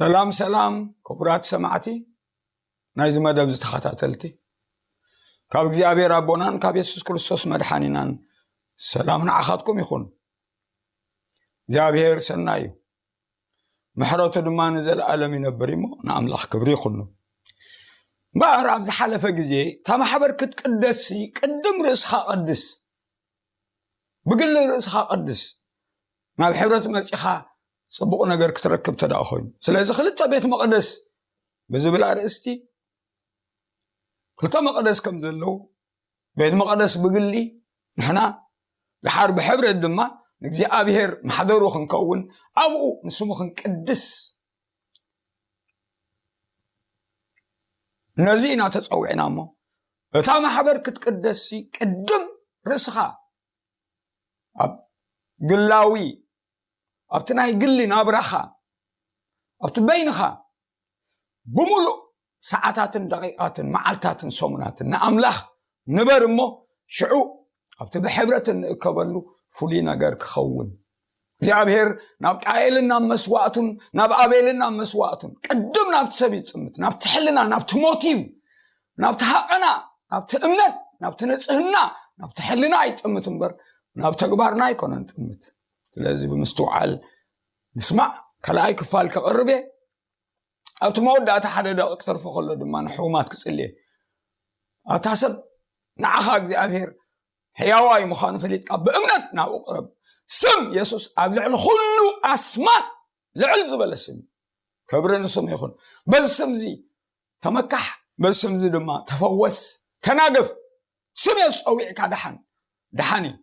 ሰላም ሰላም ክቡራት ሰማዕቲ ናይዚ መደብ ዝተኸታተልቲ፣ ካብ እግዚኣብሔር ኣቦናን ካብ የሱስ ክርስቶስ መድሓኒናን ሰላም ንዓኻትኩም ይኹን። እግዚኣብሔር ሰናይ እዩ፣ ምሕረቱ ድማ ንዘለኣለም ይነብር እሞ ንኣምላኽ ክብሪ ይኹኑ። እምበኣር ኣብ ዝሓለፈ ግዜ እታ ማሕበር ክትቅደስሲ ቅድም ርእስኻ ቀድስ፣ ብግሊ ርእስኻ ቀድስ፣ ናብ ሕብረት መጺኻ ጽቡቕ ነገር ክትረክብ ተደኣ ኮይኑ። ስለዚ ክልተ ቤት መቕደስ ብዝብል ኣርእስቲ ክልተ መቕደስ ከም ዘለዉ፣ ቤት መቕደስ ብግሊ ንሕና፣ ድሓር ብሕብረት ድማ ንእግዚኣብሔር ማሕደሩ ክንከውን፣ ኣብኡ ንስሙ ክንቅድስ፣ ነዚ ኢና ተጸዊዕና እሞ፣ እታ ማሕበር ክትቅደስሲ ቅድም ርእስኻ ኣብ ግላዊ፣ ኣብቲ ናይ ግሊ ናብራኻ፣ ኣብቲ በይንኻ ብምሉእ ሰዓታትን ደቂቃትን መዓልታትን ሰሙናትን ንኣምላኽ ንበር እሞ፣ ሽዑ ኣብቲ ብሕብረት እንእከበሉ ፍሉይ ነገር ክኸውን። እግዚኣብሔር ናብ ቃኤልን ናብ መስዋእቱን ናብ ኣቤልን ናብ መስዋእቱን ቅድም ናብቲ ሰብ ይጽምት፣ ናብቲ ሕልና፣ ናብቲ ሞቲቭ፣ ናብቲ ሃቐና፣ ናብቲ እምነት፣ ናብቲ ንጽህና፣ ናብቲ ሕልና ይጥምት እምበር ናብ ተግባርና ኣይኮነን ጥምት። ስለዚ ብምስትውዓል ንስማዕ። ካልኣይ ክፋል ከቕርብ እየ። ኣብቲ መወዳእታ ሓደ ደቂቕ ክተርፎ ከሎ ድማ ንሕሙማት ክጽልየ። ኣታ ሰብ፣ ንዓኻ እግዚኣብሔር ሕያዋይ ምዃኑ ፈሊጥካ ብእምነት ናብኡ ቅረብ። ስም የሱስ ኣብ ልዕሊ ኩሉ ኣስማት ልዕል ዝበለ ስም እዩ። ክብሪ ንስሙ ይኹን። በዚ ስም እዚ ተመካሕ፣ በዚ ስም እዚ ድማ ተፈወስ፣ ተናገፍ። ስም የሱስ ጸዊዕካ ደሓን፣ ደሓን እዩ።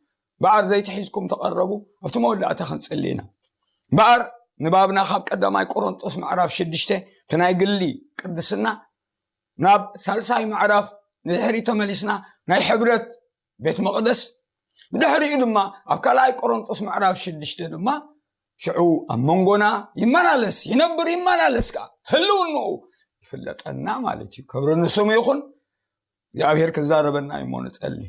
እምበኣር ዘይትሒዝኩም ተቐረቡ፣ ኣብቲ መወዳእታ ክንጽሊ ኢና። እምበኣር ንባብና ካብ ቀዳማይ ቆሮንጦስ ምዕራፍ ሽዱሽተ፣ እቲ ናይ ግሊ ቅድስና፣ ናብ ሳልሳይ ምዕራፍ ንድሕሪት ተመሊስና ናይ ሕብረት ቤት መቕደስ፣ ብድሕሪኡ ድማ ኣብ ካልኣይ ቆሮንጦስ ምዕራፍ ሽዱሽተ ድማ ሽዑ ኣብ መንጎና ይመላለስ፣ ይነብር፣ ይመላለስ ከኣ ህልውንኡ ይፍለጠና ማለት እዩ። ክብሪ ንስሙ ይኹን። እግዚኣብሔር ክዛረበና እዩ እሞ ንጸሊ።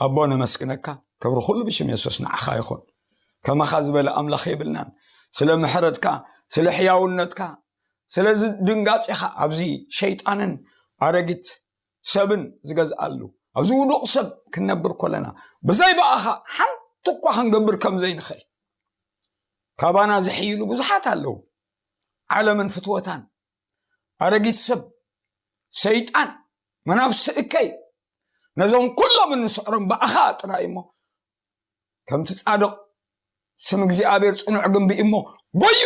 ኣቦ ነመስግነካ፣ ክብሪ ኩሉ ብሽም የሱስ ንዓኻ ይኹን። ከማኻ ዝበለ ኣምላኽ የብልናን። ስለ ምሕረትካ፣ ስለ ሕያውነትካ፣ ስለዚ ድንጋጼኻ ኣብዚ ሸይጣንን ኣረጊት ሰብን ዝገዝኣሉ፣ ኣብዚ ውዱቕ ሰብ ክንነብር ከለና ብዘይ ብኣኻ ሓንቲ እኳ ክንገብር ከም ዘይንኽእል። ካባና ዝሕይሉ ብዙሓት ኣለዉ። ዓለምን ፍትወታን፣ ኣረጊት ሰብ፣ ሰይጣን፣ መናፍስቲ እከይ፣ ነዞም ኩሎም እንስዕሮም ብኣኻ ጥራይ እሞ፣ ከምቲ ጻድቕ ስም እግዚኣብሔር ጽኑዕ ግንቢ እሞ፣ ጎዩ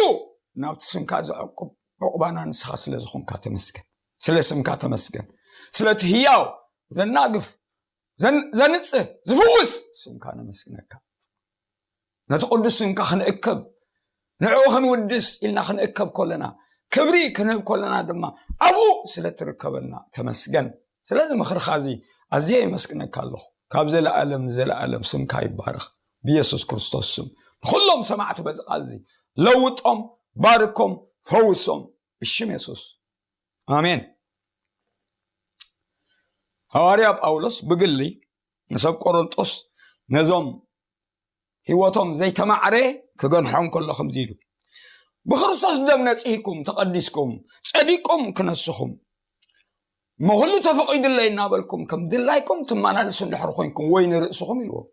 ናብቲ ስምካ ዘዕቁብ ዕቑባና ንስኻ ስለ ዝኾንካ ተመስገን። ስለ ስምካ ተመስገን። ስለቲ ህያው፣ ዘናግፍ፣ ዘን-፣ ዘንጽህ፣ ዝፍውስ ስምካ ነመስግነካ። ነቲ ቅዱስ ስምካ ክንእከብ፣ ንዕኡ ክንውድስ ኢልና ክንእከብ ከለና፣ ክብሪ ክንህብ ከለና ድማ ኣብኡ ስለ ትርከበልና ተመስገን። ስለዚ ምኽርኻ እዚ ኣዝየ የመስግነካ ኣለኹ። ካብ ዘለኣለም ንዘለኣለም ስምካ ይባረኽ። ብየሱስ ክርስቶስ ስም ንኹሎም ሰማዕቲ በዚ ቃል እዚ ለውጦም፣ ባርኮም፣ ፈውሶም ብሽም የሱስ። ኣሜን። ሃዋርያ ጳውሎስ ብግሊ ንሰብ ቆሮንጦስ ነዞም ህይወቶም ዘይተማዕረ ክገንሖም ከሎ ከምዚ ኢሉ፣ "ብክርስቶስ ደም ነጺህኩም፣ ተቐዲስኩም፣ ጸዲቅኩም ክነስኹም፣ እሞ ኩሉ ተፈቒዱለይ እናበልኩም ከም ድላይኩም ትመላለሱ እንድሕር ኮይንኩም ወይ ንርእስኹም" ኢልዎም።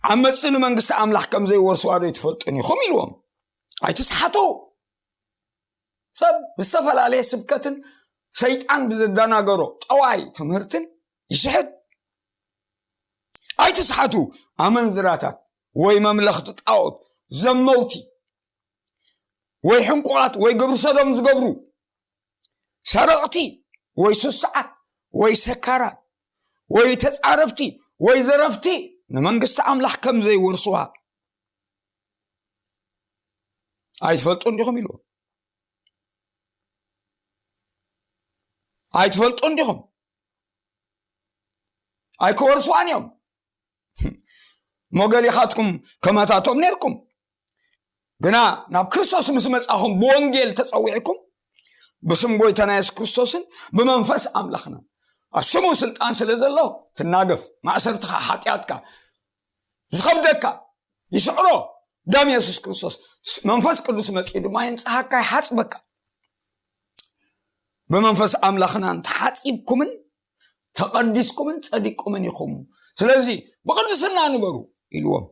"ዓመጽቲ ንመንግስቲ ኣምላኽ ከም ዘይወርስዋ ዶ ኣይትፈልጡን ኢኹም?" ኢልዎም። ኣይትስሓቱ። ሰብ ብዝተፈላለየ ስብከትን ሰይጣን ብዘደናገሮ ጠዋይ ትምህርትን ይስሕት። ኣይትስሓቱ። ኣመንዝራታት ወይ መምለኽቲ ጣዖት፣ ዘመውቲ ወይ ሕንቁቓት ወይ ግብሪ ሰዶም ዝገብሩ፣ ሰረቕቲ ወይ ስስዓት ወይ ሰካራት ወይ ተጻረፍቲ ወይ ዘረፍቲ ንመንግስቲ ኣምላኽ ከም ዘይወርስዋ ኣይትፈልጡን ዲኹም ኢልዎም። ኣይትፈልጡን ዲኹም? ኣይክወርስዋን እዮም። እሞ ገሊኻትኩም ከማታቶም ነርኩም። ግና ናብ ክርስቶስ ምስ መጻኹም ብወንጌል ተጸዊዕኩም ብስም ጎይታና የሱስ ክርስቶስን ብመንፈስ ኣምላኽና ኣብ ስሙ ስልጣን ስለ ዘሎ ትናገፍ። ማእሰርትኻ፣ ሓጢኣትካ፣ ዝኸብደካ ይስዕሮ። ደም የሱስ ክርስቶስ፣ መንፈስ ቅዱስ መጺኡ ድማ የንጽሃካ፣ ይሓጽበካ። ብመንፈስ ኣምላኽና እንተሓጺብኩምን ተቐዲስኩምን ጸዲቅኩምን ኢኹም። ስለዚ ብቕድስና ንበሩ ኢልዎም።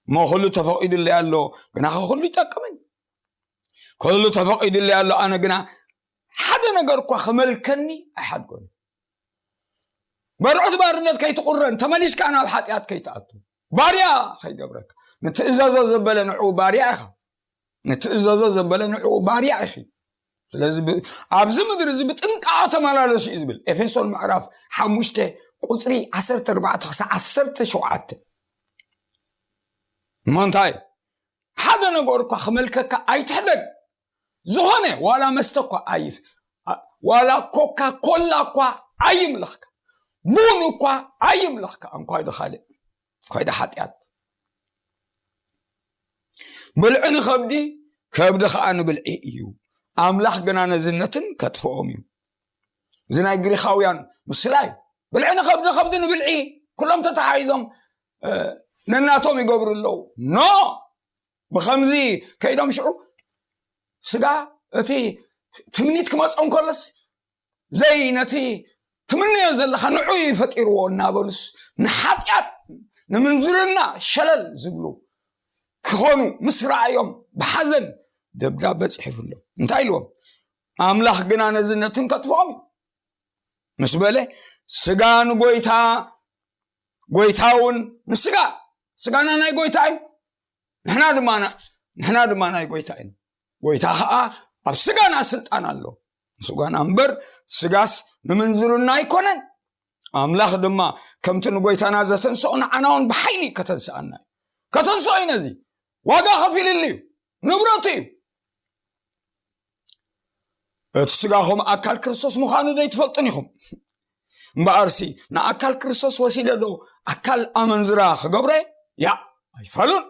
እሞ ኩሉ ተፈቒዱለይ ኣሎ፣ ግናኸ ኩሉ ይጠቅምን እዩ። ኩሉ ተፈቒዱለይ ኣሎ፣ ኣነ ግና ሓደ ነገር እኳ ክመልከኒ ኣይሓድጎን። በርዑት ባርነት ከይትቑረን፣ ተመሊስካ ናብ ሓጢኣት ከይትኣቱ፣ ባርያ ከይገብረካ፣ ንትእዘዞ ዘበለ ንዕኡ ባርያ ኢኻ። ንትእዘዞ ዘበለ ንዕኡ ባርያ ኢኺ። ስለዚ ብ- ኣብዚ ምድሪ እዚ ብጥንቃቐ ተመላለሱ እዩ ዝብል ኤፌሶን ምዕራፍ ሓሙሽተ ቁፅሪ ዓሰርተ ኣርባዕተ ክሳብ ዓሰርተ ሸውዓተ። እሞ እንታይ? ሓደ ነገር እኳ ክመልከካ ኣይትሕደግ። ዝኾነ ዋላ መስተ እኳ ኣይፍ ኣ- ዋላ ኮካ ኮላ እኳ ኣይምለኽካ፣ ቡን እኳ ኣይምለኽካ። እንኳይ ዶ ካልእ፣ እንኳይ ዶ ሓጢኣት። ብልዒ ንኸብዲ፣ ከብዲ ኸዓ ንብልዒ እዩ። ኣምላኽ ግና ነዝነትን ከጥፍኦም እዩ። እዚ ናይ ግሪኻውያን ምስላ እዩ። ብልዒ ንኸብዲ፣ ከብዲ ንብልዒ፣ ኩሎም ተተሓሒዞም ነናቶም ይገብሩ ኣለዉ። ኖ፣ ብኸምዚ ከይዶም ሽዑ ስጋ እቲ ትምኒት ክመጾም ከሎስ ዘይ ነቲ ትምነዮ ዘለኻ ንዑ እዩ ፈጢርዎ እናበሉስ ንሓጢኣት፣ ንምንዝርና ሸለል ዝብሉ ክኾኑ ምስ ረኣዮም ብሓዘን ደብዳበ ጽሒፉሎም እንታይ ኢልዎም? ኣምላኽ ግና ነዚ ነትን ከጥፍኦም እዩ ምስ በለ፣ ስጋ ንጎይታ፣ ጎይታ እውን ንስጋ፣ ስጋና ናይ ጎይታ እዩ፣ ንሕና ድማ ንሕና ድማ ናይ ጎይታ ኢና። ጎይታ ኸዓ ኣብ ስጋና ስልጣን ኣሎ። ንስጋና እምበር ስጋስ ንምንዝርና ኣይኮነን። ኣምላኽ ድማ ከምቲ ንጎይታና ዘተንስኦ ንዓና እውን ብሓይሊ ከተንስኣና እዩ። ከተንስኦ እዩ። ነዚ ዋጋ ከፊልሉ እዩ። ንብረቱ እዩ። እቲ ስጋኹም ኣካል ክርስቶስ ምዃኑ ዶ ኣይትፈልጡን ኢኹም? እምበኣርሲ ንኣካል ክርስቶስ ወሲደ ዶ ኣካል ኣመንዝራ ክገብረ? ያ ኣይፋሉን።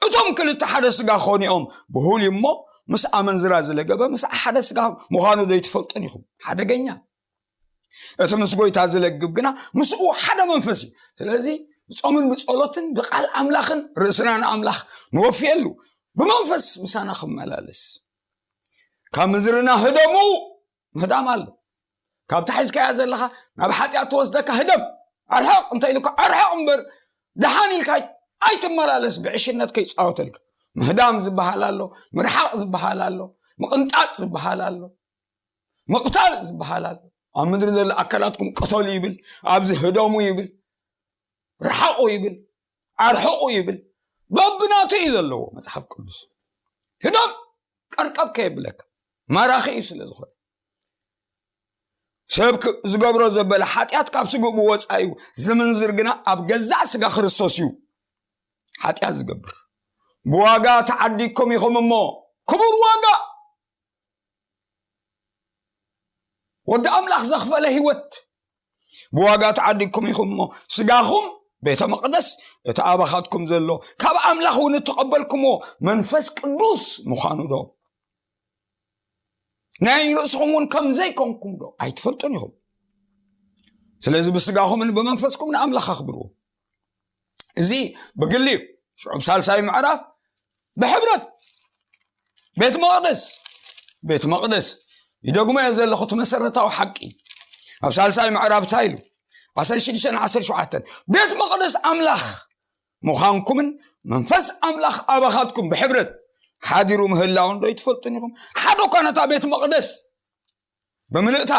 እቶም ክልተ ሓደ ስጋ ክኾኑ እዮም ብሁል እሞ ምስ ኣመንዝራ ዝለገበ ምስ ሓደ ስጋ ምዃኑ ዶ ኣይትፈልጡን ኢኹም? ሓደገኛ። እቲ ምስ ጎይታ ዝለግብ ግና ምስኡ ሓደ መንፈስ እዩ። ስለዚ ብጾምን ብጸሎትን ብቃል ኣምላኽን ርእስና ንኣምላኽ ንወፍየሉ፣ ብመንፈስ ምሳና ክመላለስ። ካብ ምዝርና ህደሙ ምህዳም ኣሎ። ካብ ታሒዝካያ ዘለኻ ናብ ሓጢኣት ትወስደካ ህደም፣ ኣርሕቕ እንተ ኢሉካ ኣርሕቕ እምበር ደሓን ኢልካ ኣይትመላለስ። ብዕሽነት ከይጻወተልካ ምህዳም ዝበሃል ኣሎ፣ ምርሓቕ ዝበሃል ኣሎ፣ ምቕንጣጥ ዝበሃል ኣሎ፣ ምቕታል ዝበሃል ኣሎ። ኣብ ምድሪ ዘሎ ኣካላትኩም ቅተሉ ይብል፣ ኣብዚ ህደሙ ይብል፣ ርሓቑ ይብል፣ ኣርሕቑ ይብል። በብናቱ እዩ ዘለዎ መጽሓፍ ቅዱስ። ህደም ቀርቀብ ከየብለካ ማራኺ እዩ ስለ ዝኾነ። ሰብ ክ- ዝገብሮ ዘበለ ሓጢኣት ካብ ስግኡ ብወፃ እዩ። ዝምንዝር ግና ኣብ ገዛእ ስጋ ክርስቶስ እዩ ሓጢኣት ዝገብር። ብዋጋ ተዓዲግኩም ኢኹም እሞ ክቡር ዋጋ ወዲ ኣምላኽ ዘኽፈለ ህይወት ብዋጋ ተዓዲግኩም ኢኹም እሞ ስጋኹም ቤተ መቕደስ እቲ ኣባኻትኩም ዘሎ ካብ ኣምላኽ እውን እተቐበልኩምዎ መንፈስ ቅዱስ ምዃኑ ዶ ናይ ርእስኹም እውን ከም ዘይኮንኩም ዶ ኣይትፈልጡን ኢኹም? ስለዚ ብስጋኹምን ብመንፈስኩም ንኣምላኽ ኣኽብርዎ። እዚ ብግሊ እዩ። ሽዑ ኣብ ሳልሳይ ምዕራፍ ብሕብረት ቤት መቕደስ ቤት መቕደስ ይደግሞ እየ ዘለኹ እቲ መሰረታዊ ሓቂ ኣብ ሳልሳይ ምዕራፍ እንታይ ኢሉ? ዓሰርተ ሽዱሽተ ዓሰርተ ሸውዓተ ቤት መቕደስ ኣምላኽ ምዃንኩምን መንፈስ ኣምላኽ ኣባኻትኩም ብሕብረት ሓዲሩ ምህላውን ዶ ይትፈልጡን ኢኹም? ሓደ እኳ ነታ ቤት መቕደስ ብምልእታ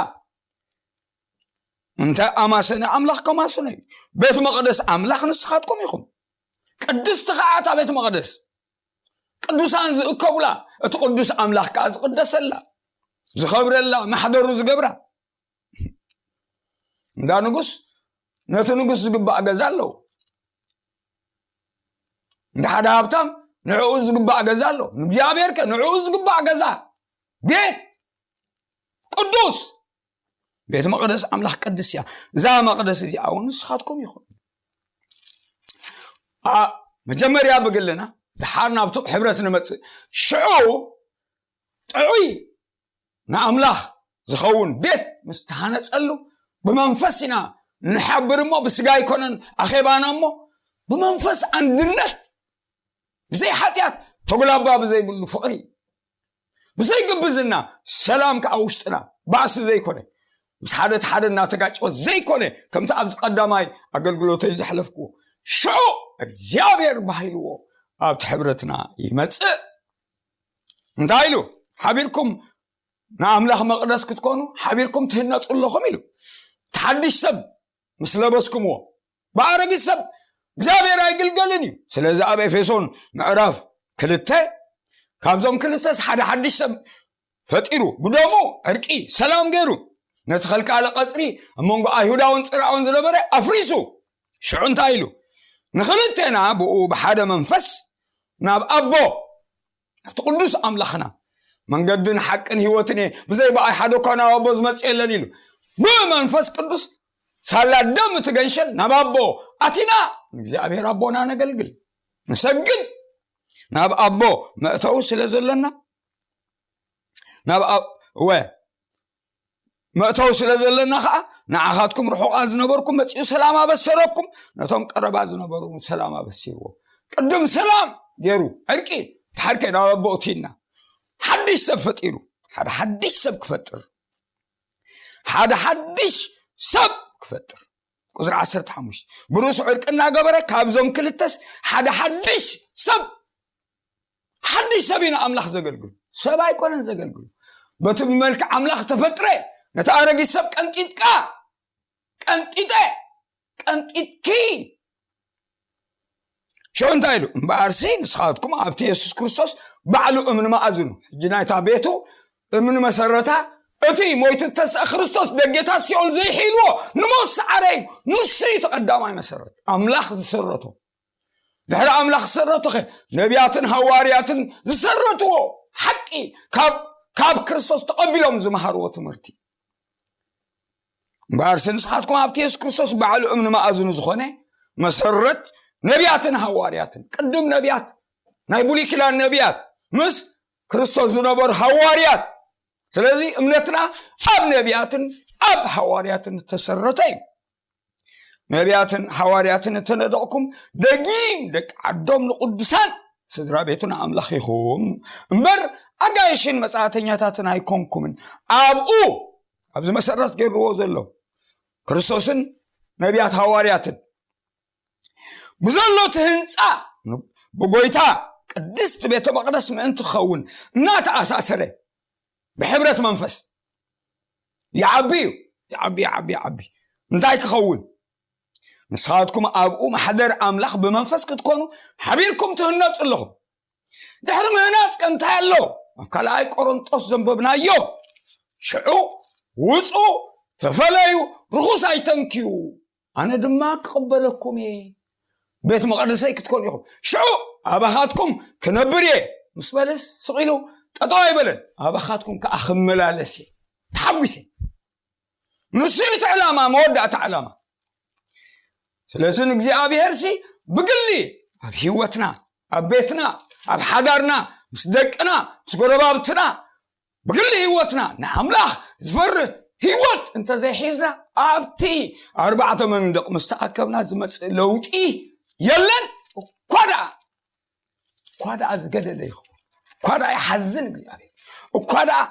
እንተ ኣማሰነ ኣምላኽ ከማስኖ እዩ። ቤት መቕደስ ኣምላኽ ንስኻትኩም ኢኹም። ቅድስቲ ኸዓ እታ ቤት መቕደስ ቅዱሳን ዝእከቡላ፣ እቲ ቅዱስ ኣምላኽ ከኣ ዝቕደሰላ፣ ዝኸብረላ፣ ማሕደሩ ዝገብራ። እንዳ ንጉስ ነቲ ንጉስ ዝግባእ ገዛ ኣለዎ። እንደ ሓደ ሃብታም ንዕኡ ዝግባእ ገዛ ኣሎ። ንእግዚኣብሔር ከ ንዕኡ ዝግባእ ገዛ ቤት ቅዱስ ቤት መቕደስ ኣምላኽ ቅድስ እያ። እዛ መቕደስ እዚኣ እውን ንስኻትኩም ይኹን። ኣ- መጀመርያ ብግልና ድሓር ናብቲ ሕብረት ንመጽእ። ሽዑ ጥዑይ ንኣምላኽ ዝኸውን ቤት ምስ ተሃነጸሉ ብመንፈስ ኢና ንሓብር እሞ ብስጋ ኣይኮነን ኣኼባና እሞ ብመንፈስ ኣንድነት ብዘይ ሓጢኣት፣ ተጉላባ ብዘይብሉ ፍቕሪ፣ ብዘይ ግብዝና፣ ሰላም ከኣ ውሽጥና፣ ባእሲ ዘይኮነ፣ ምስ ሓደ እቲ ሓደ እናተጋጨወ ዘይኮነ፣ ከምቲ ኣብዚ ቀዳማይ ኣገልግሎተይ ዘሕለፍኩ፣ ሽዑ እግዚኣብሔር ባሂልዎ ኣብቲ ሕብረትና ይመጽእ። እንታይ ኢሉ? ሓቢርኩም ንኣምላኽ መቕደስ ክትኮኑ፣ ሓቢርኩም ትህነጹ ኣለኹም ኢሉ። እቲ ሓድሽ ሰብ ምስ ለበስኩምዎ፣ ብኣረጊት ሰብ እግዚኣብሔር ኣይግልገልን እዩ። ስለዚ ኣብ ኤፌሶን ምዕራፍ ክልተ፣ ካብዞም ክልተስ ሓደ ሓድሽ ሰብ ፈጢሩ፣ ብደሙ ዕርቂ ሰላም ገይሩ፣ ነቲ ከልካለ ቀጽሪ ኣብ መንጎ ኣይሁዳውን ጽርኣውን ዝነበረ ኣፍሪሱ። ሽዑ እንታይ ኢሉ? ንኽልቴና ብኡ ብሓደ መንፈስ ናብ ኣቦ፣ ኣብቲ ቅዱስ ኣምላኽና፣ መንገድን ሓቅን ህይወትን እየ፣ ብዘይ ብኣይ ሓደ እኳ ናብ ኣቦ ዝመጽእ የለን ኢሉ። ብመንፈስ ቅዱስ ሳላ ደም እቲ ገንሸል ናብ ኣቦ ኣቲና፣ ንእግዚኣብሔር ኣቦና ነገልግል፣ ንሰግድ። ናብ ኣቦ መእተዊ ስለ ዘለና፣ ናብ ኣ-፣ ወ-፣ መእተዊ ስለ ዘለና ኸዓ፣ ንዓኻትኩም ርሑቓት ዝነበርኩም መጺኡ ሰላም ኣበሰረኩም፣ ነቶም ቀረባ ዝነበሩ እውን ሰላም ኣበሲርዎ። ቅድም ሰላም ገይሩ፣ ዕርቂ፣ ድሓር ከ ናብ ኣቦ እቲና፣ ሓድሽ ሰብ ፈጢሩ። ሓደ ሓድሽ ሰብ ክፈጥር፣ ሓደ ሓድሽ ሰብ ክፈጥር። ቁጽሪ ዓሰርተ ሓሙሽተ፣ ብርእሱ ዕርቂ እናገበረ፣ ካብዞም ክልተስ ሓደ ሓድሽ ሰብ፣ ሓድሽ ሰብ እዩ ንኣምላኽ ዘገልግሉ። ሰብ ኣይኮነን ዘገልግሉ። በቲ ብመልክዕ ኣምላኽ ተፈጥረ፣ ነቲ ኣረጊት ሰብ ቀንጢጥካ፣ ቀንጢጠ፣ ቀንጢጥኪ። ሽዑ እንታይ ኢሉ? እምበኣርሲ ንስኻትኩም ኣብቲ የሱስ ክርስቶስ ባዕሉ እምኒ መኣዝኑ፣ ሕጂ ናይታ ቤቱ እምኒ መሰረታ፣ እቲ ሞይቱ እተስኣ ክርስቶስ፣ ደጌታት ሲኦል ዘይሕይልዎ ንሞት ሰዓረ እዩ። ንሱ እዩ እቲ ቀዳማይ መሰረት፣ ኣምላኽ ዝሰረቶ። ድሕሪ ኣምላኽ ዝሰረቶ ኸ? ነቢያትን ሃዋርያትን ዝሰረትዎ ሓቂ፣ ካብ፣ ካብ ክርስቶስ ተቐቢሎም ዝመሃርዎ ትምህርቲ። እምበኣርሲ ንስኻትኩም ኣብቲ የሱስ ክርስቶስ ባዕሉ እምኒ መኣዝኑ ዝኾነ መሰረት፣ ነቢያትን ሃዋርያትን፣ ቅድም ነቢያት፣ ናይ ብሉይ ኪዳን ነቢያት፣ ምስ ክርስቶስ ዝነበሩ ሃዋርያት። ስለዚ እምነትና ኣብ ነቢያትን ኣብ ሃዋርያትን እተሰረተ እዩ። ነቢያትን ሃዋርያትን እተነደቕኩም፣ ደጊም ደቂ ዓዶም ንቕዱሳን ስድራ ቤቱን ኣምላኽ ኢኹም እምበር፣ ኣጋይሽን መጻእተኛታትን ኣይኮንኩምን። ኣብኡ፣ ኣብዚ መሰረት ገይርዎ ዘሎ፣ ክርስቶስን ነቢያት ሃዋርያትን ብዘሎ እቲ ህንጻ፣ ብጎይታ ቅድስቲ ቤተ መቕደስ ምእንቲ ክኸውን እናተኣሳሰረ፣ ብሕብረት መንፈስ ይዓቢ እዩ። ይዓቢ፣ ይዓቢ፣ ይዓቢ። እንታይ ክኸውን? ንስኻትኩም ኣብኡ ማሕደር ኣምላኽ ብመንፈስ ክትኮኑ ሓቢርኩም ትህነጹ ኣለኹም። ድሕሪ ምህናጽ ከ እንታይ ኣሎ? ኣብ ካልኣይ ቆሮንጦስ ዘንበብናዮ፣ ሽዑ ውጹ፣ ተፈለዩ፣ ርኹስ ኣይተንክዩ፣ ኣነ ድማ ክቕበለኩም እየ። ቤት መቕደሰይ ክትኮኑ ኢኹም። ሽዑ ኣባኻትኩም ክነብር እየ ምስ በለስ፣ ስቕ ኢሉ ጠጠው ኣይበለን። ኣባኻትኩም ከኣ ክመላለስ እየ። ተሓጒሰ። ንሱ እዩ እቲ ዕላማ፣ መወዳእታ ዕላማ። ስለዚ ንእግዚኣብሔርሲ ብግሊ ኣብ ህይወትና፣ ኣብ ቤትና፣ ኣብ ሓዳርና፣ ምስ ደቅና፣ ምስ ጎረባብትና፣ ብግሊ ህይወትና ንኣምላኽ ዝፈርህ ህይወት እንተዘይሒዝና፣ ኣብቲ ኣርባዕተ መንደቕ ምስ ተኣከብና ዝመጽእ ለውጢ የለን። እኳ ደኣ፣ እኳ ደኣ ዝገደደ ይኸውን፣ እኳ ደኣ ይሓዝን እግዚኣብሔር፣ እኳ ደኣ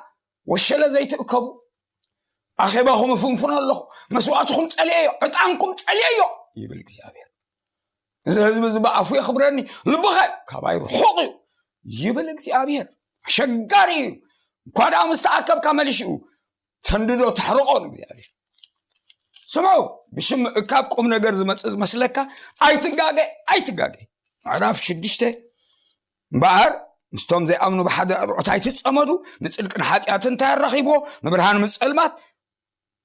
ወሸለ ዘይትእከቡ፣ ኣኼባኹም እፍንፍኖ ኣለኹ፣ መስዋእትኹም ጸልየዮ፣ ዕጣንኩም ጸልየዮ ይብል እግዚኣብሔር። እዚ ህዝቢ እዚ ብኣፉ የኽብረኒ፣ ልቡኸ ካባይ ርሑቕ እዩ ይብል እግዚኣብሔር። ኣሸጋሪ እዩ። እኳ ደኣ ምስ ተኣከብካ መሊሽኡ ተንድዶ ተሕርቆ ንእግዚኣብሔር። ስምዑ፣ ብሽም ምእካብ ቁም ነገር ዝመጽእ ዝመስለካ፣ ኣይትጋገ፣ ኣይትጋገ። ምዕራፍ ሽዱሽተ፣ እምበኣር ምስቶም ዘይኣምኑ ብሓደ ኣርዑት ኣይትጸመዱ፣ ንጽድቂ ንሓጢኣት እንታይ ኣራኺብዎ? ንብርሃን ምስ ጸልማት፣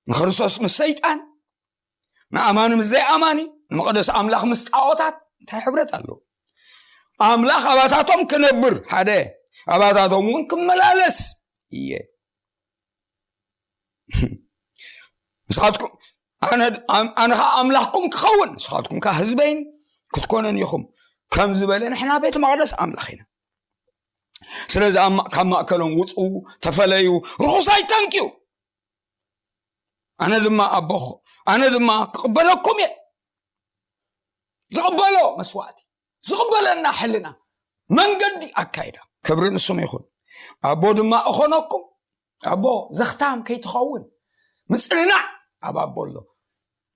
ንክርስቶስ ምስ ሰይጣን፣ ንኣማኒ ምስ ዘይኣማኒ፣ ንመቕደስ ኣምላኽ ምስ ጣዖታት እንታይ ሕብረት ኣለዎ? ኣምላኽ ኣባታቶም ክነብር ሓደ፣ ኣባታቶም እውን ክመላለስ እየ። ንስኻትኩም፣ ኣነ፣ ኣም-፣ ኣነ ኸዓ ኣምላኽኩም ክኸውን፣ ንስኻትኩም ከኣ ህዝበይን ክትኮኑን ኢኹም ከም ዝበለ፣ ንሕና ቤት መቕደስ ኣምላኽ ኢና። ስለዚ ኣብ ማ-፣ ካብ ማእከሎም ውጹ፣ ተፈለዩ፣ ርኹስ ኣይተንክዩ። ኣነ ድማ ኣቦኹ-፣ ኣነ ድማ ክቕበለኩም እየ። ዝቕበሎ መስዋእቲ፣ ዝቕበለና ሕልና፣ መንገዲ ኣካይዳ። ክብሪ ንስሙ ይኹን። ኣቦ ድማ እኾነኩም። ኣቦ ዘኽታም ከይትኸውን ምጽንናዕ ኣብ ኣቦ ኣሎ።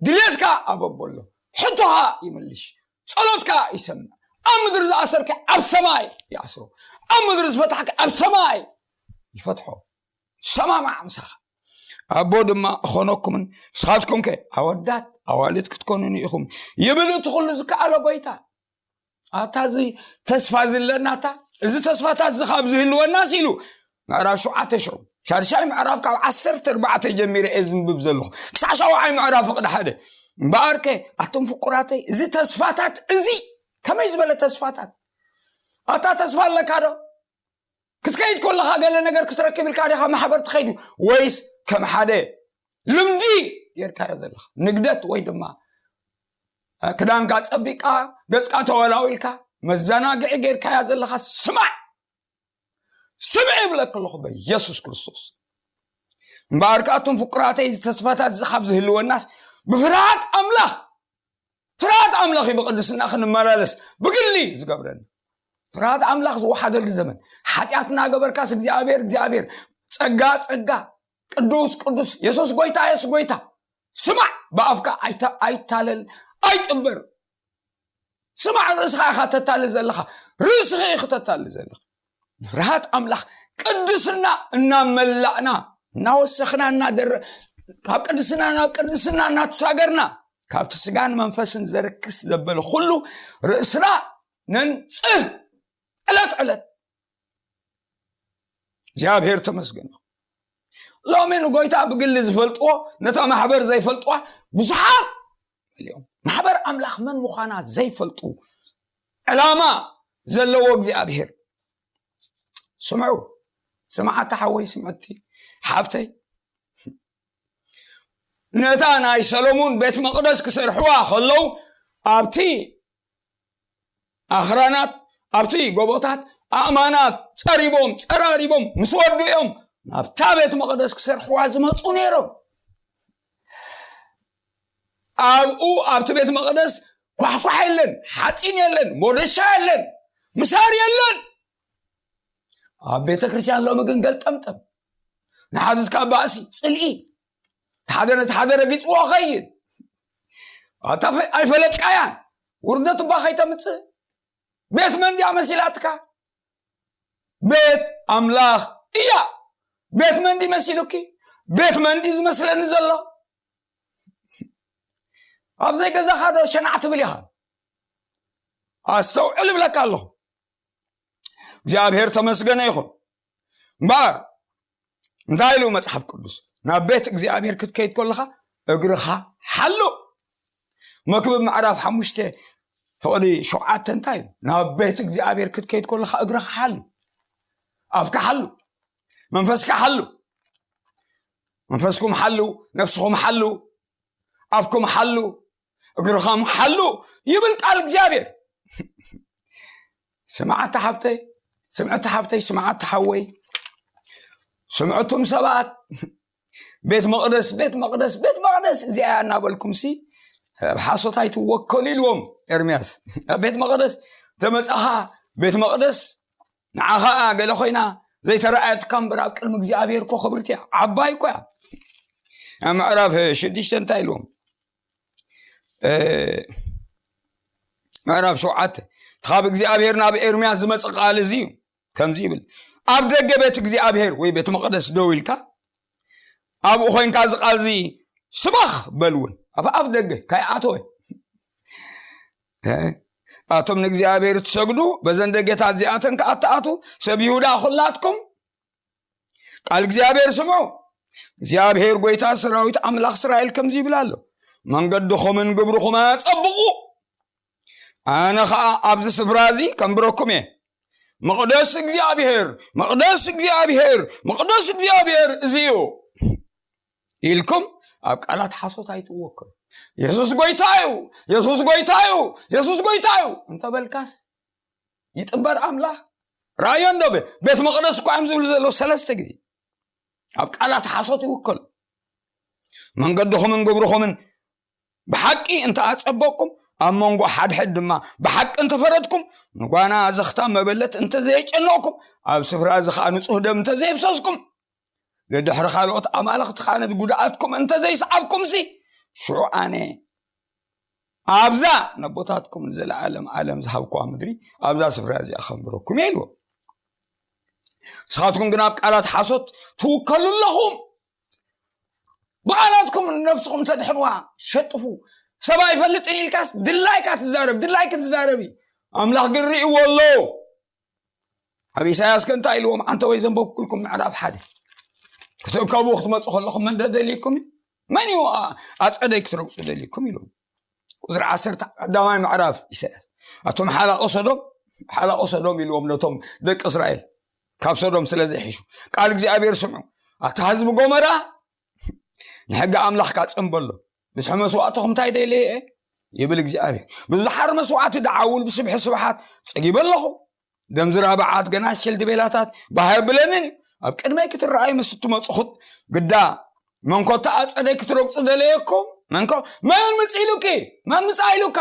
ድሌትካ ኣብ ኣቦ ኣሎ። ሕቶኻ ይምልሽ፣ ጸሎትካ ይሰምዕ። ኣብ ምድሪ ዝኣሰርካ ኣብ ሰማይ ይኣስሮ፣ ኣብ ምድሪ ዝፈታሕካ ኣብ ሰማይ ይፈትሖ። ሰማማዕ ምሳኻ። ኣቦ ድማ እኾነኩምን ንስኻትኩም ከ ኣወዳት ኣዋልድ ክትኮኑኒ ኢኹም ይብል እቲ ኩሉ ዝከኣሎ ጎይታ። ኣታ እዚ ተስፋ ዝለናታ፣ እዚ ተስፋታት እዚ ካብ ዝህልወናስ ኢሉ ምዕራፍ ሸውዓተ ሽዑ፣ ሻድሻይ ምዕራፍ ካብ ዓሰርተ ኣርባዕተ ጀሚረ እየ ዝንብብ ዘለኹ ክሳዕ ሻውዓይ ምዕራፍ ፍቕዲ ሓደ። እምበኣርከ ኣቶም ፍቁራተይ፣ እዚ ተስፋታት እዚ ከመይ ዝበለ ተስፋታት? ኣታ ተስፋ ኣለካ ዶ? ክትከይድ ከለኻ ገለ ነገር ክትረክብ ኢልካ ዲኻ ማሕበር ትኸይዱ? ወይስ ከም ሓደ ልምዲ ጌርካዮ ዘለኻ ንግደት ወይ ድማ ክዳንካ ጸቢቃ ገጽካ ተወላዊልካ መዘናግዒ ጌርካያ ዘለኻ? ስማዕ፣ ስምዕ ይብለክ ኣለኹ በኢየሱስ ክርስቶስ። እምበኣር ከኣቶም ፍቁራተይ፣ እዚ ተስፋታት እዚ ካብ ዝህልወናስ ብፍርሃት ኣምላኽ፣ ፍርሃት ኣምላኽ እዩ ብቅድስና ክንመላለስ ብግሊ ዝገብረና። ፍርሃት ኣምላኽ ዝወሓደሉ ዘመን፣ ሓጢኣትና ገበርካስ እግዚኣብሔር እግዚኣብሔር፣ ጸጋ ጸጋ፣ ቅዱስ ቅዱስ፣ የሱስ ጎይታ የሱስ ጎይታ። ስማዕ፣ ብኣፍካ ኣይታ- ኣይታለል፣ ኣይጥበር። ስማዕ፣ ርእስኻ ኢኻ ተታልል ዘለኻ፣ ርእስኺ ኢኺ ተታልል ዘለኻ። ፍርሃት ኣምላኽ ቅድስና እናመላእና፣ እናወሰኽና፣ እናደረ ካብ ቅድስና ናብ ቅድስና እናተሳገርና፣ ካብቲ ስጋን መንፈስን ዘርክስ ዘበለ ኩሉ ርእስና ነንጽህ ዕለት ዕለት። እግዚኣብሔር ተመስገን። ሎሚ ንጎይታ ብግሊ ዝፈልጥዎ፣ ነታ ማሕበር ዘይፈልጥዋ ብዙሓት እዮም። ማሕበር ኣምላኽ መን ምዃና ዘይፈልጡ፣ ዕላማ ዘለዎ እግዚኣብሔር። ስምዑ፣ ስምዓታ ሓወይ፣ ስምዕቲ ሓብተይ፣ ነታ ናይ ሰሎሙን ቤት መቕደስ ክሰርሕዋ ከለዉ፣ ኣብቲ ኣኽራናት፣ ኣብቲ ጎቦታት ኣእማናት ጸሪቦም ጸራሪቦም ምስ ወዱ እዮም ናብታ ቤት መቕደስ ክሰርሕዋ ዝመጹ ነይሮም። ኣብኡ ኣብቲ ቤት መቕደስ ኳሕኳሕ የለን፣ ሓጺን የለን፣ ሞደሻ የለን፣ ምሳር የለን። ኣብ ቤተ ክርስቲያን ሎሚ ግን ገልጠምጠም፣ ንሓድትካ ባእሲ፣ ጽልኢ፣ ሓደ ነቲ ሓደ ረጊጽዎ ኸይድ። ኣታ ፈ- ኣይፈለጥካያን። ውርደት እባ ከይተምጽእ። ቤት መን ድያ መሲላትካ? ቤት ኣምላኽ እያ። ቤት መን ድዩ መሲሉኪ? ቤት መን ድዩ ዝመስለኒ ዘሎ? ኣብ ዘይገዛኻ ዶ ሸናዕ ትብል ኢኻ? ኣስተውዕል እብለካ ኣለኹ። እግዚኣብሔር ተመስገነ ይኹን። እምበኣር እንታይ ኢሉ መጽሓፍ ቅዱስ? ናብ ቤት እግዚኣብሔር ክትከይድ ከለኻ እግርኻ ሓሉ። መክብብ ምዕራፍ ሓሙሽተ ፍቕዲ ሸውዓተ እንታይ ኢሉ? ናብ ቤት እግዚኣብሔር ክትከይድ ከለኻ እግርኻ ሓሉ፣ ኣፍካ ሓሉ፣ መንፈስካ ሓሉ። መንፈስኩም ሓሉ፣ ነፍስኹም ሓሉ፣ ኣፍኩም ሓሉ፣ እግርኹም ሓሉ ይብል ቃል እግዚኣብሔር። ስምዓቲ ሓብተይ፣ ስምዕቲ ሓብተይ፣ ስምዓቲ ሓወይ፣ ስምዕቱም ሰባት፣ ቤት መቕደስ፣ ቤት መቕደስ፣ ቤት መቕደስ እዚኣ እናበልኩም ሲ ኣብ ሓሶት ኣይትወከሉ ኢልዎም ኤርምያስ። ኣብ ቤት መቕደስ ተመጻኻ፣ ቤት መቕደስ ንዓኻ ገለ ኮይና ዘይተረኣየትካ እምበር ኣብ ቅድሚ እግዚኣብሔር እኮ ክብርቲ እያ፣ ዓባይ እኮ እያ። ኣብ ምዕራፍ ሽዱሽተ እንታይ ኢልዎም? እ፣ ምዕራፍ ሸውዓተ፣ ካብ እግዚኣብሔር ናብ ኤርምያስ ዝመጸ ቃል እዚ እዩ። ከምዚ ይብል፣ ኣብ ደገ ቤት እግዚኣብሔር ወይ ቤት መቕደስ ደው ኢልካ ኣብኡ ኮይንካ እዚ ቃል እዚ ስበኽ በል እውን። ኣብ ኣፍ ደገ ካይኣተወ፣ እ፣ ኣቶም ንእግዚኣብሔር ትሰግዱ በዘን ደገታት እዚኣተን ከኣ ትኣቱ፣ ሰብ ይሁዳ ኩላትኩም ቃል እግዚኣብሔር ስምዑ። እግዚኣብሔር ጎይታ ሰራዊት ኣምላኽ እስራኤል ከምዚ ይብል ኣሎ፣ መንገድኹምን ግብርኹም ኣጸብቑ፣ ኣነ ኸኣ ኣብዚ ስፍራ እዚ ከንብረኩም እየ። መቕደስ እግዚኣብሔር፣ መቕደስ እግዚኣብሔር፣ መቕደስ እግዚኣብሔር እዚ እዩ ኢልኩም ኣብ ቃላት ሓሶት ኣይትወከሉ። የሱስ ጎይታ እዩ፣ የሱስ ጎይታ እዩ፣ የሱስ ጎይታ እዩ እንተበልካስ ይጥበር ኣምላኽ። ራእዮ እንዶ ቤ-፣ ቤት መቕደስ እኳ እዮም ዝብሉ ዘለዉ ሰለስተ ግዜ። ኣብ ቃላት ሓሶት ይውከሉ። መንገድኹምን ግብርኹምን ብሓቂ እንተ ኣጸበቕኩም፣ ኣብ መንጎ ሓድሕድ ድማ ብሓቂ እንተፈረድኩም፣ ንጓና ዘኽታም መበለት እንተዘየጨነቕኩም፣ ኣብ ስፍራ እዚ ኸዓ ንጹህ ደም እንተዘየፍሰስኩም፣ ዘድሕሪ ካልኦት ኣማልኽቲ ኻነት ጉድኣትኩም እንተዘይሰዓብኩምሲ፣ ሽዑ ኣነ ኣብዛ ነቦታትኩም ንዘለኣለም ኣለም ዝሃብኩዋ ምድሪ፣ ኣብዛ ስፍራ እዚኣ ኸንብረኩም እየ ኢልዎ። ንስኻትኩም ግን ኣብ ቃላት ሓሶት ትውከሉ ኣለኹም። ብቓላትኩም ነፍስኹም ተድሕንዋ ሸጥፉ። ሰብ ኣይፈልጥን ኢልካስ ድላይካ ትዛረብ፣ ድላይክ ትዛረብ እዩ። ኣምላኽ ግን ርእይዎ ኣሎ። ኣብ ኢሳያስ ከ እንታይ ኢልዎም? ዓንተ ወይ ዘንበብኩልኩም ምዕራፍ ሓደ። ክትእከቡ ክትመፁ ከለኹም መን ደደልይኩም እዩ? መን እዩ ኣ- ኣፀደይ ክትረግፁ ደልይኩም ኢልዎም። ቁፅሪ ዓሰርተ ቀዳማይ ምዕራፍ ኢሳያስ። ኣቶም ሓላቆ ሰዶም፣ ሓላቆ ሰዶም ኢልዎም ነቶም ደቂ እስራኤል፣ ካብ ሰዶም ስለ ዘይሕሹ። ቃል እግዚኣብሔር ስምዑ። ኣታ ህዝቢ ጎመራ፣ ንሕጊ ኣምላኽካ ጽንበሎ። ብዝሒ መስዋእትኹም እንታይ ደልየ እየ? ይብል እግዚኣብሔር። ብዙሓር መስዋዕቲ ደዓውል ብስብሒ ስብሓት ጸጊበ ኣለኹ። ደም ዝራብዓት ገና ሸልዲ ቤላታት ባህ የብለንን እዩ። ኣብ ቅድመይ ክትረኣዩ ምስ እትመጹ ግዳ መንኮ ተኣጸደይ ክትረግጹ ደለየኩም? መንኮ መን ምጽእ ኢሉኪ? መን ምጽኣ ኢሉካ?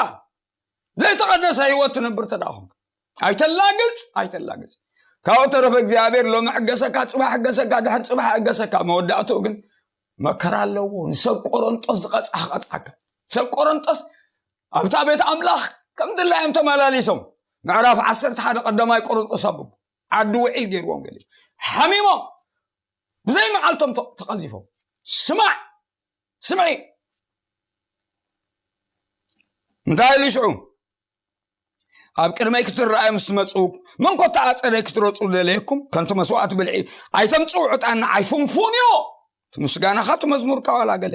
ዘይተቐደሰ ህይወት ትነብር ተደኣ ኾንካ። ኣይተላግጽ፣ ኣይተላግጽ። ካብኡ ተረፈ እግዚኣብሔር ሎሚ ሕገሰካ፣ ጽባሕ ሕገሰካ፣ ድሕር ጽባሕ ሕገሰካ። መወዳእትኡ ግን መከራ ኣለዎ። ንሰብ ቆሮንጦስ ዝቐጽዓ ክቐጽዓካ። ሰብ ቆሮንጦስ ኣብታ ቤት ኣምላኽ ከም ድላዮም ተመላሊሶም። ምዕራፍ ዓሰርተ ሓደ ቀዳማይ ቆሮንጦስ ኣንብቡ። ዓዲ ውዒል ገይርዎም ገሊኡ። ሓሚሞም ብዘይ መዓልቶም ተ- ተቐዚፎም። ስማዕ፣ ስምዒ። እንታይ ኢሉ ሽዑ? ኣብ ቅድመይ ክትረኣዩ ምስ ትመጹ፣ መን ኮታ ኣጸደይ ክትረጹ ደለየኩም? ከምቲ መስዋዕቲ ብልዒ ኣይተምጽኡ፣ ዕጣን ንዓይ ፍንፉንዮ። እቲ ምስጋናኻ፣ እቲ መዝሙርካ ዋላ ገለ።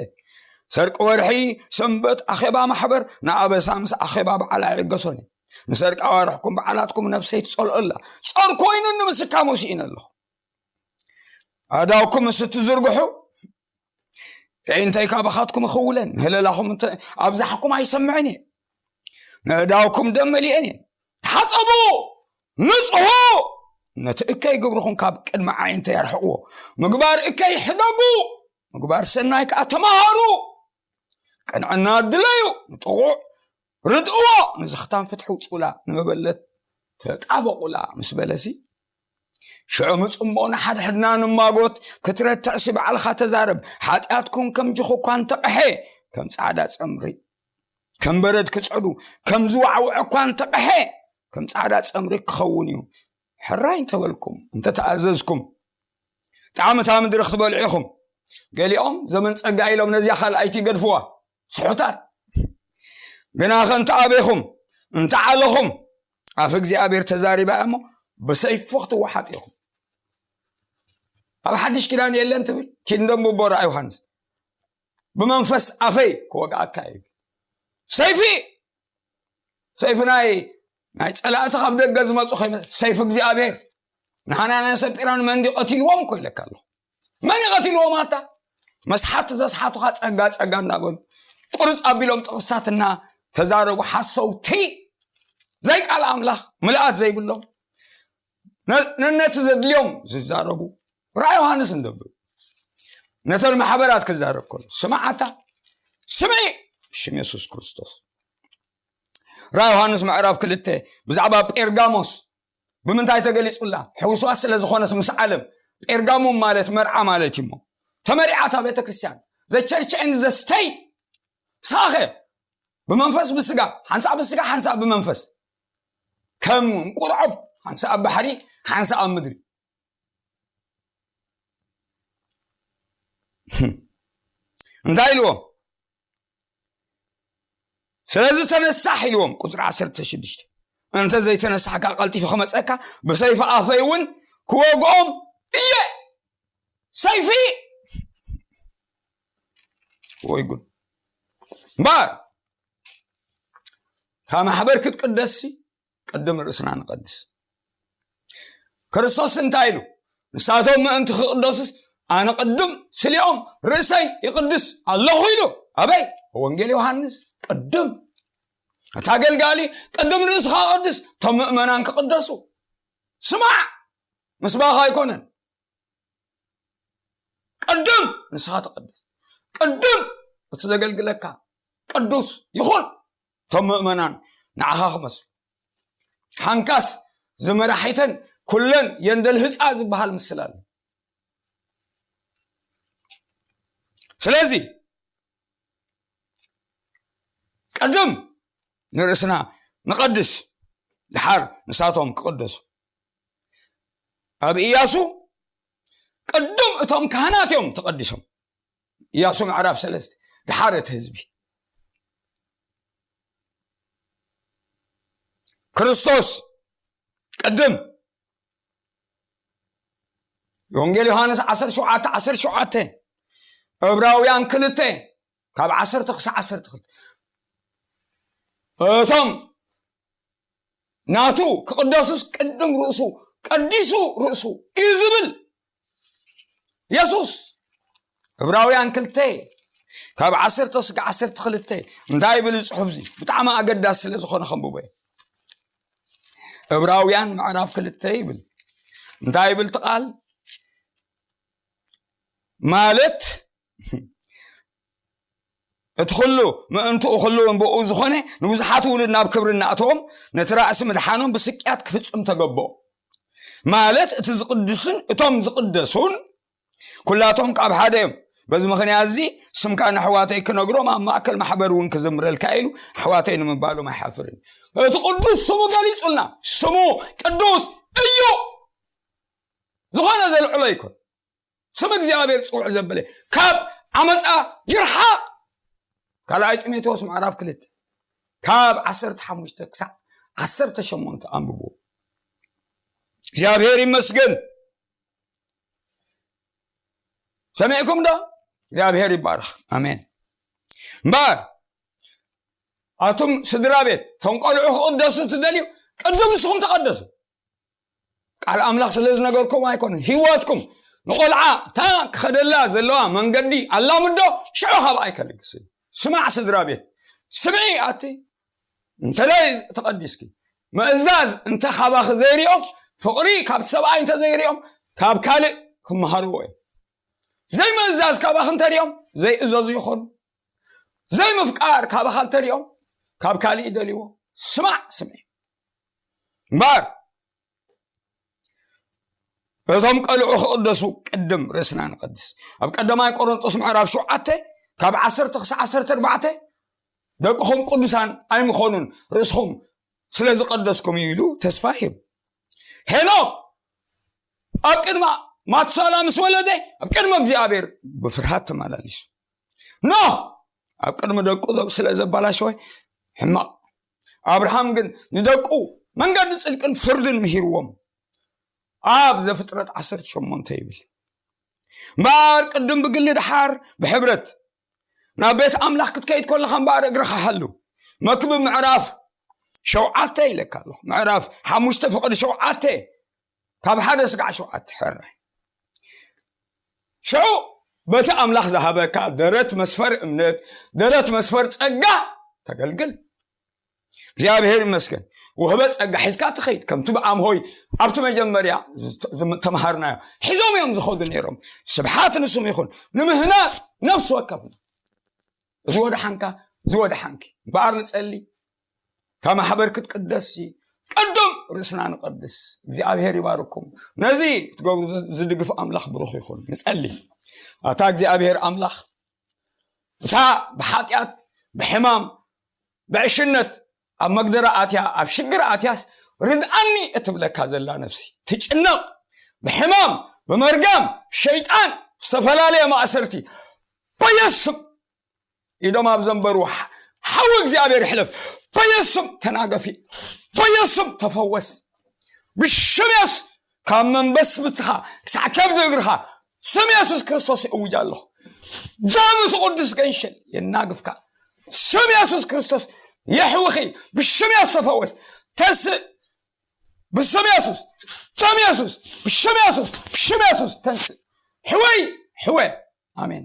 ሰርቂ ወርሒ፣ ሰንበት፣ ኣኼባ ማሕበር፣ ንኣበሳ ምስ ኣኼባ በዓል ኣይዕገሶን እየ። ንሰርቂ ኣዋርሕኩም በዓላትኩም ነፍሰይ ትጸልኦ ኣላ። ጾር ኮይኑኒ ምስካሙ ስኢነ ኣለኹ። ኣእዳውኩም ምስ እትዝርግሑ፣ ኣዒንተይ ካባኻትኩም እኽውለን፣ ምህለላኹም እንተ ኣብዛሕኩም ኣይሰምዕን እየ። ነእዳውኩም ደም መሊአን እየን። ተሓጸቡ፣ ንጽሑ፣ ነቲ እከይ ግብርኹም ካብ ቅድሚ ኣዒንተይ ኣርሕቕዎ። ምግባር እከይ ሕደጉ፣ ምግባር ሰናይ ከኣ ተማሃሩ። ቅንዕና ድለዩ፣ ንጥቑዕ ርድእዎ፣ ንዝኽታም ፍትሒ ውጹላ፣ ንመበለት ተጣበቑላ ምስ በለሲ፣ ሽዑ ምጽ እሞ ንሓድሕድና ንማጎት፣ ክትረትዕሲ ባዕልኻ ተዛረብ። ሓጢኣትኩም ከም ጅኹ እኳ እንተቐሐ፣ ከም ጻዕዳ ጸምሪ፣ ከም በረድ ክጽዕዱ፣ ከም ዝዋዕውዕ እኳ እንተቐሐ፣ ከም ጻዕዳ ጸምሪ ክኸውን እዩ። ሕራይ እንተበልኩም፣ እንተተኣዘዝኩም፣ ጣዕሚ እታ ምድሪ ክትበልዑ ኢኹም። ገሊኦም ዘመን ጸጋ ኢሎም ነዚኣ ካልኣይቲ ይገድፍዋ። ስሑታት። ግና ከ እንተ ኣበይኹም፣ እንተ ዓለኹም፣ ኣፍ እግዚኣብሔር ተዛሪባ እሞ ብሰይፉ ክትወሓጥ ኢኹም። ኣብ ሓድሽ ኪዳን የለን ትብል፣ ኪድ ደንብቦ ረኣ ዮሃንስ። ብመንፈስ ኣፈይ ክወግኣካ እዩ። ሰይፊ፣ ሰይፊ ናይ፣ ናይ ጸላእቲ ካብ ደገ ዝመጹ ከይመ-፣ ሰይፊ እግዚኣብሔር። ንሓናንያን ሰጲራን መን ድዩ ቀቲልዎም እኮ ኢለካ ኣለኹ። መን እዩ ቀቲልዎም ኣታ? መስሓት ዘስሓቱኻ ጸጋ ጸጋ እናበሉ ቁርጽ ኣቢሎም ጥቕስታት እና ተዛረቡ ሓሰውቲ። ዘይ ቃል ኣምላኽ ምልኣት ዘይብሎም ነ-፣ ነነቲ ዘድልዮም ዝዛረቡ። ራእይ ዮሃንስ እንደብሉ ነተን ማሕበራት ክዛረብ ከሎ ስማዓታ ስምዒ ሽም የሱስ ክርስቶስ። ራእይ ዮሃንስ ምዕራፍ ክልተ ብዛዕባ ጴርጋሞስ ብምንታይ ተገሊጹላ? ሕውስዋስ ስለ ዝኾነት ምስ ዓለም። ጴርጋሙን ማለት መርዓ ማለት እዩ እሞ። ተመሪዓታ ቤተ ክርስቲያን። The church and the state። ስኻኸ ብመንፈስ ብስጋ፣ ሓንሳእ ብስጋ፣ ሓንሳእ ብመንፈስ። ከም ቁርዖብ፣ ሓንሳእ ኣብ ባሕሪ፣ ሓንሳእ ኣብ ምድሪ። እንታይ ኢልዎም? ስለዚ ተነሳሕ ኢልዎም፣ ቁጽሪ ዓሰርተ ሽዱሽተ። እንተ ዘይተነሳሕካ ቀልጢፈ ክመጸካ፣ ብሰይፊ ኣፈይ እውን ክወግኦም እየ። ሰይፊ! ወይ ጉድ። እምበኣር፣ እታ ማሕበር ክትቅደስሲ፣ ቅድም ርእስና ንቐድስ። ክርስቶስ እንታይ ኢሉ? ንሳቶም ምእንቲ ክቕደሱስ፣ ኣነ ቅድም ስሊኦም ርእሰይ ይቕድስ ኣለኹ ኢሉ። ኣበይ? ወንጌል ዮሃንስ። ቅድም። እቲ ኣገልጋሊ፣ ቅድም ርእስኻ ቅድስ፣ እቶም ምእመናን ክቕደሱ። ስማዕ፣ ምስባኻ ኣይኮነን። ቅድም ንስኻ ተቐደስ። ቅድም እቲ ዘገልግለካ ቅዱስ ይኹን። እቶም ምእመናን ንዓኻ ክመስሉ። ሓንካስ ዝመራሒተን ኩለን የንደልህፃ ዝበሃል ምስል ኣሎ። ስለዚ ቅድም ንርእስና ንቐድስ፣ ድሓር ንሳቶም ክቕደሱ። ኣብ ኢያሱ ቅድም እቶም ካህናት እዮም ተቐዲሶም። ኢያሱ ምዕራፍ ሰለስተ፣ ድሓር እቲ ህዝቢ። ክርስቶስ ቅድም፣ ወንጌል ዮሃንስ ዓሰርተ ሸውዓተ ዓሰርተ ሸውዓተ፣ ዕብራውያን ክልተ ካብ ዓሰርተ ክሳዕ ዓሰርተ ክልተ፣ እቶም ናቱ ክቕደሱስ ቅድም ርእሱ ቀዲሱ ርእሱ እዩ ዝብል የሱስ። ዕብራውያን ክልተ ካብ ዓሰርተ እስከ ዓሰርተ ክልተ እንታይ ይብል ጽሑፍ? እዚ ብጣዕሚ ኣገዳሲ ስለ ዝኾነ ከንብቦ እየ። ዕብራውያን ምዕራፍ ክልተ ይብል። እንታይ ይብል እቲ ቃል? ማለት እቲ ኩሉ ምእንትኡ ኩሉ እምብኡ ዝኾነ ንብዙሓት ውሉድ ናብ ክብሪ እናእተዎም ነቲ ራእሲ ምድሓኖም ብስቅያት ክፍጽም ተገብኦ። ማለት እቲ ዝቕድስን እቶም ዝቕደሱን ኩላቶም ካብ ሓደ እዮም። በዚ ምኽንያት እዚ ስምካ ንኣሕዋተይ ክነግሮም ኣብ ማእከል ማሕበር እውን ክዝምረልካ ኢሉ ኣሕዋተይ ንምባሎም ኣይሓፍርን። እቲ ቅዱስ ስሙ ገሊጹልና። ስሙ ቅዱስ እዩ። ዝኾነ ዘልዕሎ ኣይኮን። ስም እግዚኣብሔር ጽውዕ ዘበለ ካብ ዓመፃ ይርሓቕ። ካልኣይ ጢሞቴዎስ ምዕራፍ ክልተ ካብ ዓሰርተ ሓሙሽተ ክሳዕ ዓሰርተ ሸሞንተ ኣንብቡ። እግዚኣብሔር ይመስገን። ሰሚዕኩም ዶ? እግዚኣብሔር ይባረኽ። ኣሜን። እምበኣር ኣቱም ስድራ ቤት፣ እቶም ቆልዑ ክቕደሱ ትደልዩ፣ ቅድም ንስኹም ተቐደሱ። ቃል ኣምላኽ ስለ ዝነገርኩም ኣይኮነን። ህይወትኩም ንቆልዓ እታ ክኸደላ ዘለዋ መንገዲ ኣላምዶ፣ ሽዑ ካብኣ ኣይከልግስን። ስማዕ ስድራ ቤት፣ ስምዒ ኣቲ፣ እንተላይ ተቐዲስኪ፣ ምእዛዝ እንተ ካባኺ ዘይሪኦም፣ ፍቕሪ ካብቲ ሰብኣይ እንተ ዘይሪኦም፣ ካብ ካልእ ክመሃርዎ እዮም። ዘይምእዛዝ ካባኺ እንተሪኦም፣ ዘይእዘዙ ይኾኑ። ዘይምፍቃር ካባኻ እንተሪኦም፣ ካብ ካልእ ይደልይዎ። ስማዕ ስምዒ። እምበኣር እቶም ቀልዑ ክቕደሱ ቅድም ርእስና ንቐድስ። ኣብ ቀዳማይ ቆሮንጦስ ምዕራፍ ሸውዓተ ካብ ዓሰርተ ክሳዕ ዓሰርተ ኣርባዕተ፣ ደቅኹም ቅዱሳን ኣይምኾኑን፣ ርእስኹም ስለ ዝቐደስኩም እዩ ኢሉ ተስፋ ሂቡ። ሄኖክ ኣብ ቅድሚ ማቱሳላ ምስ ወለደ፣ ኣብ ቅድሚ እግዚኣብሔር ብፍርሃት ተመላሊሱ። ኖህ ኣብ ቅድሚ ደቁ ዘብ-፣ ስለ ዘባላሸወ ሕማቕ። ኣብርሃም ግን ንደቁ መንገዲ ጽድቅን ፍርድን ምሂርዎም። ኣብ ዘፍጥረት ዓሰርተ ሸሞንተ ይብል። እምበኣር ቅድም ብግሊ ድሓር ብሕብረት ናብ ቤት ኣምላኽ ክትከይድ ከለኻ እምበኣር እግርኻ ሓሉ። መክብብ ምዕራፍ ሸውዓተ ኢለካ ኣለኹ። ምዕራፍ ሓሙሽተ ፍቕዲ ሸውዓተ ካብ ሓደ ስጋዕ ሸውዓተ ሕራይ። ሽዑ በቲ ኣምላኽ ዝሃበካ ደረት መስፈር እምነት፣ ደረት መስፈር ጸጋ ተገልግል። እግዚኣብሔር ይመስገን። ውህበ ጸጋ ሒዝካ ትኸይድ። ከምቲ ብኣምሆይ ኣብቲ መጀመርያ ዝተ-፣ ዝተምሃርናዮ ሒዞም እዮም ዝኸዱ ነይሮም። ስብሓት ንስም ይኹን። ንምህናጽ ነፍሲ ወከፍና። እዚ ወድሓንካ፣ እዚ ወድሓንኪ። እምበኣር ንጸሊ። እታ ማሕበር ክትቅደስ ሲ፣ ቅድም ርእስና ንቐድስ። እግዚኣብሔር ይባርኩም። ነዚ ክትገብሩ ዝ-፣ ዝድግፍ ኣምላኽ ብሩኽ ይኹን። ንጸሊ። ኣታ እግዚኣብሔር ኣምላኽ፣ እታ ብሓጢኣት፣ ብሕማም፣ ብዕሽነት ኣብ መግደራ ኣትያ፣ ኣብ ሽግር ኣትያስ፣ "ርድኣኒ" እትብለካ ዘላ ነፍሲ ትጭነቕ፣ ብሕማም፣ ብመርገም፣ ብሸይጣን፣ ዝተፈላለየ ማእሰርቲ፣ በየሱስ ስም ኢዶም ኣብ ዘንበሩ ሓ-፣ ሓዊ እግዚኣብሔር ይሕለፍ። በየሱስ ስም ተናገፊ። በየሱስ ስም ተፈወስ። ብሽም የሱስ ካብ መንበስብስኻ ክሳዕ ከብዲ እግርኻ ስም የሱስ ክርስቶስ ይእውጅ ኣለኹ። ደም እቲ ቅዱስ ገንሸል የናግፍካ። ስም የሱስ ክርስቶስ የሕውኺ። ብሽም የሱስ ተፈወስ። ተንስእ። ብስም የሱስ። ደም የሱስ። ብሽም የሱስ። ብሽም የሱስ ተንስእ። ሕወይ፣ ሕወ። ኣሜን።